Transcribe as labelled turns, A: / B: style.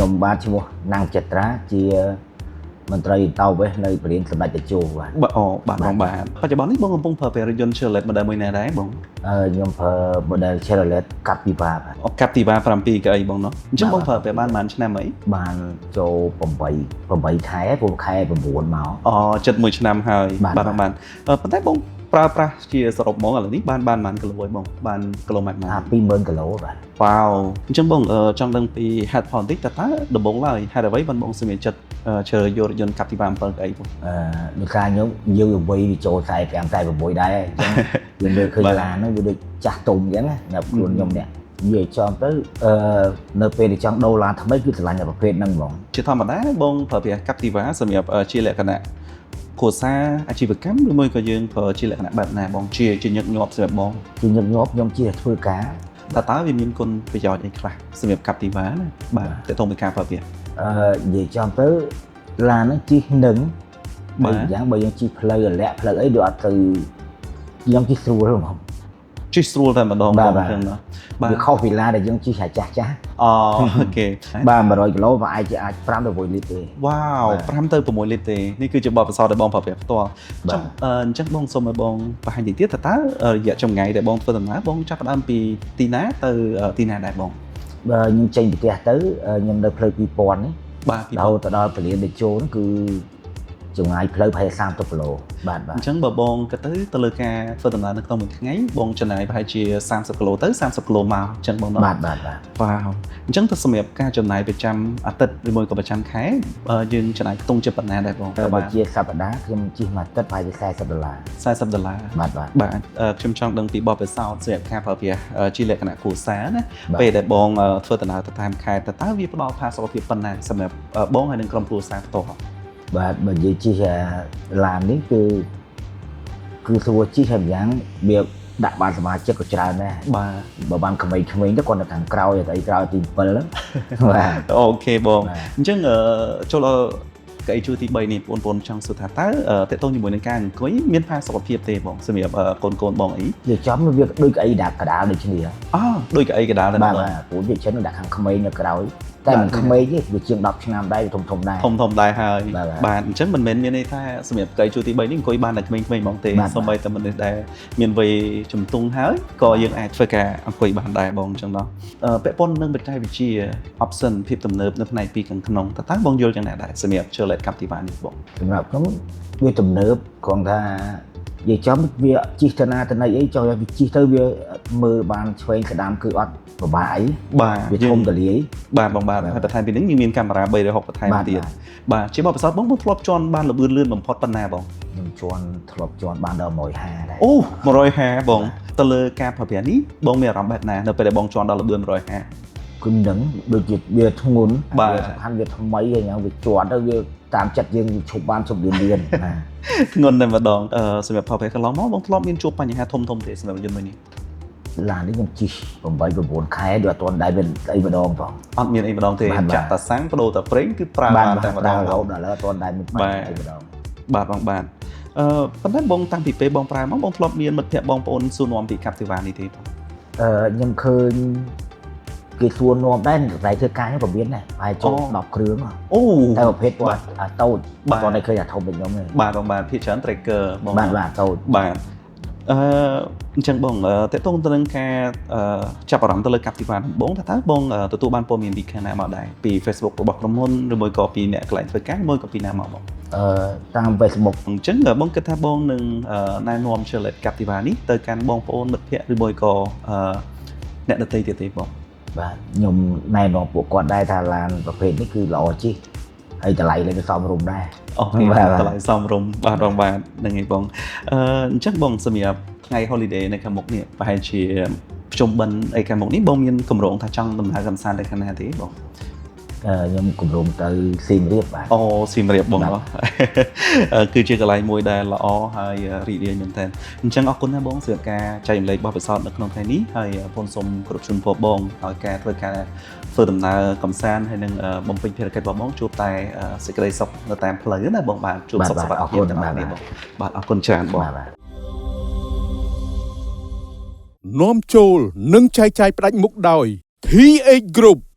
A: ខ្ញុំបាទឈ្មោះណាំងចិត្រាជាមន្ត្រីតោវេសនៅព្រលានសម្ដេចតេជោបាទ។
B: បាទអូបាទបងបាទបច្ចុប្បន្ននេះបងកំពុងប្រើប្រាស់រថយន្ត Chevrolet model មួយណាដែរបង?
A: ខ្ញុំប្រើ model Chevrolet Captiva បាទ។
B: អូ Captiva 7កៅអីបងណោះអញ្ចឹងបងប្រើប្រាស់បានប៉ុន្មានឆ្នាំអី?
A: បានចូល8 8ខែព្រោះខែ9មក។
B: អូចិត្តមួយឆ្នាំហើយ។
A: បាទ។
B: បាទបងបាទប៉ុន្តែបងប្រើប្រាស់ជាសរុបហ្មងឥឡូវនេះបានបានប៉ុន្មានគីឡូហើយបងបានគីឡូម៉ែត្រប៉ុន្មាន?
A: អា20000គីឡូបាទ។
B: វ៉ាវអញ្ចឹងបងចង់ដឹងពីហេតុផលបន្តិចតើតើដំបូងឡើយហេតុអ្វីបានបងសម្រេចចិត្តជ្រើសយករថយន្ត Captiva 7កៅអីបង?
A: ដោយសារខ្ញុំយើងវ័យវាចូល45 46ដែរអញ្ចឹងយើងមើលឃើញឡានហ្នឹងវាដូចចាស់ទុំអញ្ចឹងណាសម្រាប់ខ្លួនខ្ញុំនេះនិយាយចំទៅនៅពេលដែលចង់ដូរឡានថ្មីគឺស្រឡាញ់តែប្រភេទហ្នឹងហ្មង។
B: ជាធម្មតាបងប្រើប្រាស់ Captiva សម្រាប់ជាលក្ខណៈគ្រួសារអាជីវកម្មឬមួយក៏យើងប្រើជាលក្ខណៈបែបណាបងជាជាញឹកញាប់សម្រាប់បង?
A: ជាញឹកញាប់ខ្ញុំជាធ្វើការ។
B: តើតើវាមានគុណប្រយោជន៍អីខ្លះសម្រាប់ Captiva ណាបាទតើតើពីការប្រើប្រាស់?
A: និយាយចំទៅឡានហ្នឹងជិះនឹង
B: បាទ
A: បើយ៉ាងបើយើងជិះផ្លូវអាលាក់ផ្លូវអីដូចអត់ទៅខ្ញុំជិះស្រួលហ្មង។
B: ជិះស្រួលតែម្ដង
A: បាទ
B: បង
A: បាទ
B: អញ្ចឹងណាបាទ។
A: វាខុសពីឡានដែលយើងជិះអាចាស់ចាស់
B: អូ OK
A: បាទ100គីឡូបើអាចជាអាច5ទៅ6លីត្រទេ។
B: វ៉ាវ
A: បាទ
B: 5ទៅ6លីត្រទេនេះគឺជាបទពិសោធន៍ដែលបងប្រើប្រាស់ផ្ទាល់
A: បាទ
B: ចង់អញ្ចឹងបងសូមឲ្យបងបង្ហាញតិចទៀតតើតើរយៈចម្ងាយដែលបងធ្វើដំណើរបងចាប់ផ្ដើមពីទីណាទៅទីណាដែរបង?
A: បើខ្ញុំចេញពីផ្ទះទៅខ្ញុំនៅផ្លូវ2000នេះ
B: បាទពី
A: រហូតទៅដល់ពលានតេជោហ្នឹងគឺចម្ងាយផ្លូវប្រហែល30គីឡូបាទបាទ។
B: អញ្ចឹងបើបងគិតទៅទៅលើការធ្វើដំណើរនៅក្នុងមួយថ្ងៃបងចំណាយប្រហែលជា30គីឡូទៅ30គីឡូមកអញ្ចឹងបងណោះ?
A: បាទបាទបាទ។
B: វ៉ាវអញ្ចឹងទៅសម្រាប់ការចំណាយប្រចាំអាទិត្យឬមួយក៏ប្រចាំខែយើងចំណាយខ្ទង់ជាប៉ុណ្ណាដែរបង?
A: បើជាសប្តាហ៍ខ្ញុំជិះមួយអាទិត្យប្រហែលជា40ដុល្លារ
B: 40ដុល្លារ។
A: បាទបាទ។
B: បាទខ្ញុំចង់ដឹងពីបទពិសោធន៍សម្រាប់ការប្រើប្រាស់ជាលក្ខណៈគ្រួសារណា
A: បាទ
B: ពេលដែលបងធ្វើដំណើរទៅតាមខេត្តតើតើវាផ្ដល់ផាសុកភាពប៉ុណ្ណាសម្រាប់បងហើយនិងក្រុមគ្រួសារផ្ទាល់?
A: បាទបើនិយាយជិះអាឡាននេះគឺគឺស្រួលជិះហើយម្យ៉ាងវាដាក់បានសមាជិកក៏ច្រើនដែរ។
B: បាទ។
A: បើបានក្មេងៗទៅគាត់នៅខាងក្រោយតែអីក្រោយទី7ហ្នឹងបាទ។
B: OK បង
A: បាទ។
B: អញ្ចឹងអឺចូលដល់កៅអីជួរទី3នេះបងប្អូនចង់សួរថាតើតើតើជាមួយនឹងការអង្គុយមានផាសុកភាពទេបងសម្រាប់កូនកូនបងអី?
A: និយាយចំវាដូចកៅអីដាក់កដាលដូចគ្នា។
B: អូដូចកៅអីកដាលតែ
A: បាទ
B: ម្ដង។
A: បាទព្រោះវាចិនដាក់ខាងក្មេងនៅក្រោយតែមិនក្មេងទេវាជាង10ឆ្នាំដែរវាធំធំដែរ
B: ធំធំដែរហើយ
A: បាទបាទ។
B: បាទអញ្ចឹងមិនមែនមានន័យថាសម្រាប់កៅអីជួរទី3នេះអង្គុយបានតែក្មេងៗហ្មងទេ
A: បាទ។
B: សូម្បីតែមនុស្សដែលមានវ័យជំទង់ហើយក៏យើងអាចធ្វើការអង្គុយបានដែរបងអញ្ចឹងដល់ពាក់ព័ន្ធនឹងបច្ចេកវិទ្យា option ភាពទំនើបនៅផ្នែកពីខាងក្នុងតើតើបងយល់យ៉ាងណាដែរសម្រាប់ Chevrolet Captiva នេះបង?
A: សម្រាប់ខ្ញុំវាទំនើបគ្រាន់ថានិយាយចំវាជិះទៅណាទៅណីអីចង់ឲ្យវាជិះទៅវាមើលបានឆ្វេងស្ដាំគឺអត់ពិបាកអី
B: បាទ
A: វាធំទលាយ
B: បាទបងបាទ
A: បាទ
B: ហើយបន្ថែមពីនេះយើងមានកាមេរ៉ា360បន្ថែម
A: បាទ
B: ទៀត
A: បាទ។
B: បាទជាបទពិសោធន៍បងបងធ្លាប់ជន់បានល្បឿនលឿនបំផុតប៉ុណ្ណាបង?
A: ខ្ញុំជន់ធ្លាប់ជន់បានដល់150ដែរ។
B: អូ150បងទៅលើការប្រើប្រាស់នេះបងមានអារម្មណ៍បែបណានៅពេលដែលបងជន់ដល់ល្បឿន150?
A: គឺនឹងដូចជាវាធ្ងន់
B: បាទ
A: វាសំខាន់វាថ្មីហើយញ៉ាំវាជាន់ទៅវាតាមចិត្តយើងឈប់បានឈប់លឿនលឿនណា
B: ធ្ងន់តែម្ដងសម្រាប់ផលប្រាស់កន្លងមកបងធ្លាប់មានជួបបញ្ហាធំធំទេសម្រាប់រថយន្តមួយនេះ?
A: ឡាននេះខ្ញុំជិះ8 9ខែដូចអត់ទាន់ដែលមានអីម្ដងផង
B: អត់មានអីម្ដងទេ
A: បាទបាទ។
B: ចាក់តាសាំងបដូរតាប្រេងគឺប្រើ
A: បាទ
B: បានតែម្ដង
A: រហូតដល់ឥឡូវអត់ទាន់ដែលមានបញ្ហាអីម្ដង
B: បាទបងបាទប៉ុន្តែបងតាំងពីពេលបងប្រើមកបងធ្លាប់មានមិត្តភ័ក្តិបងប្អូនសួរនាំពី Captiva នេះទេបង?
A: ខ្ញុំឃើញគេសួរនាំដែរតែធ្វើការខ្ញុំក៏មានដែរប្រហែលចូល10គ្រឿងហ៎
B: អូ
A: តែប្រភេទគាត់អាតូច
B: បាទ
A: អត់ទាន់ได้ឃើញអាធំដូចខ្ញុំទេ។
B: បាទបងបាទភាគច្រើន Tracker បង
A: បាទបាទតូច។
B: បាទអញ្ចឹងបងតើតងទៅនឹងការចាប់អារម្មណ៍ទៅលើ Captiva ដំបូងតើតើបងទទួលបានព័ត៌មានពីខាងណាមកដែរពី Facebook របស់ក្រុមហ៊ុនឬមួយក៏ពីអ្នកកន្លែងធ្វើការឬមួយក៏ពីណាមកបង?
A: តាម Facebook។
B: អញ្ចឹងបងគិតថាបងនឹងណែនាំ Chevrolet Captiva នេះទៅកាន់បងប្អូនមិត្តភ័ក្តិឬមួយក៏អ្នកដទៃទៀតទេបង?
A: បាទខ្ញុំណែនាំពួកគាត់ដែរថាឡានប្រភេទនេះគឺល្អជិះហើយតម្លៃលេខសមរម្យដែរ
B: អូខេ
A: បាទបាទ
B: តម្លៃសមរម្យបាទបងបាទហ្នឹងហើយបងអញ្ចឹងបងសម្រាប់ថ្ងៃ holiday នៅខាងមុខនេះប្រហែលជាភ្ជុំបិណ្ឌអីខាងមុខនេះបងមានគម្រោងថាចង់ដំណើរកម្សាន្តទៅខាងណាទេបង?
A: ខ្ញុំគម្រោងទៅសៀមរាបបាទ។
B: អូសៀមរាបបង
A: បាទ
B: ណោះគឺជាកន្លែងមួយដែលល្អហើយរីករាយមែនទែនអញ្ចឹងអរគុណណាស់បងសម្រាប់ការចែករំលែកបទពិសោធន៍នៅក្នុងថ្ងៃនេះហើយបងសូមគោរពជូនពរបងឲ្យការធ្វើការធ្វើដំណើរកម្សាន្តហើយនឹងបំពេញភារកិច្ចរបស់បងជួបតែសេចក្តីសុខនៅតាមផ្លូវណាបងបាទជួបសុខសុវត្ថិភាពទាំងអស់គ្នាបងបាទអរគុណច្រើនបង
A: បាទបាទ។
C: នាំចូលនិងចែកចាយផ្ដាច់មុខដោយ TH Group។